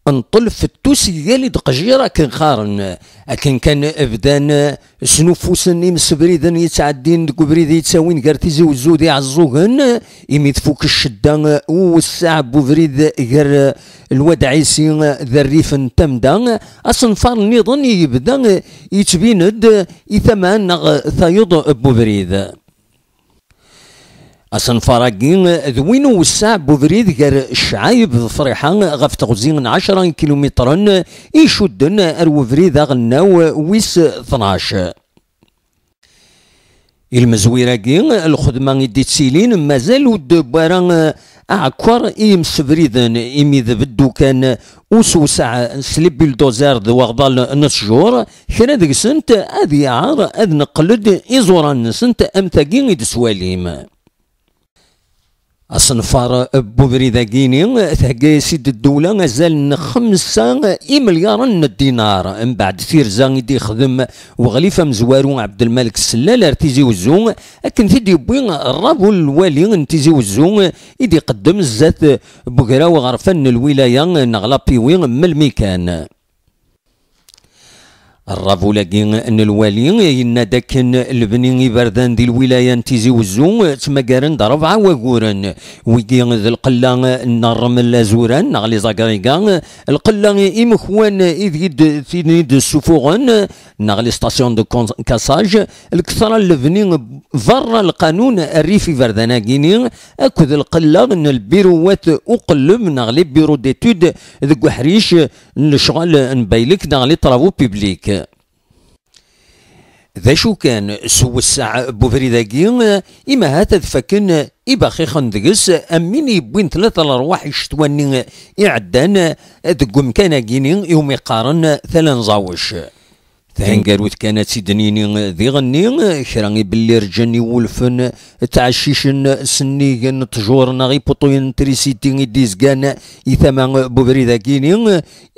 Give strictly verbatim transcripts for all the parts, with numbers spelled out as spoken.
Nṭel fettus igal i d-qjir akken qqaren. Akken kan bdan snuffusen imsebriden yettɛeddin deg ubrid yettawin gar Tizi Wezzu d Iɛeẓẓugen, imi tfuk ccedda uwessaɛ n ubrid gar Lwad Ɛisi d rrif n Tamda, asenfar nniḍen yebda yettbin-d i tama neɣ tayeḍ n ubrid. Asenfar-agi d win uwessaɛ n ubrid gar Ccɛayeb d Friḥa ɣef teɣzi n ɛecra ikilumitren i icudden ar ubrid aɣelnaw wis tnac. I lmezwir-agi, lxedma i d-ittilin mazal ur d-wwi ara aɛekkeṛ i yimsebriden, imi d beddu kan usewseɛ s les bulldozers d waɣḍal n ttjur, kra deg-sent ad yeɛreḍ ad neqqel-d iẓuran-nsent am tagi i d-tettwalim. Asenfar n ubrid-agi-ni thegga-yas-id ddewla azal n xemsa imelyaṛen n ddinar, mbeɛd tirza i d-ixdem uɣlif amezwaru Ɛebdelmalek Sellal ar Tizi Wezzu, akken t-id-yewwi rrabul n lwali n Tizi Wezzu i d-iqeddem zdat n ugraw aɣerfan n lwilaya neɣ lapiwi melmi kan. Rrabul-agi n lwali yenna-d akken lebni iberdan di lwilaya n Tizi Wezzu ttmagaren-d rebɛa waguren, wigi d lqella n ṛṛmel azuran neɣ les agrégats, lqella imekwan ideg d-, tin i d-ssufuɣen neɣ les stations de con-, cassage, lketṛa n lebni berra lqanun, rrif iberdan-agi-ni, akked lqella n lbiruwat uqelleb neɣ les bureaux d'études deg uḥric n lecɣal n baylek neɣ les travaux publics. D acu kan, s uwessaɛ n ubrid-agi, imahat ad fakken ibaxixen deg-s am win yewwin tlata lerwaḥ icetwa-nni iɛeddan deg umkan-agi-ni iwumi qqaren Tala n Ẓawec. Taneggarut kan ad tt-id-nini diɣenni, kra i belli rǧan iwulfen ttɛeccicen, sennigen ttjur neɣ ipuṭuyen n trisiti i d-izgan i tama n ubrid-agi-ni,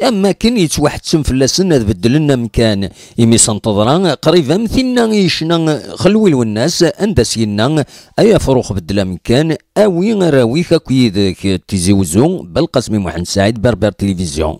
am akken yettwaḥettem fell-asen ad beddlen amkan. Imi s n teḍra qrib am tinna i yecna Xelwi Lwennas, anda s-yenna: "Ay afrux, beddel amkan, awi arraw-ik akk yid-k." Tizi Wezzu, Belqasmi Muḥend Saɛid, Berber Télévision.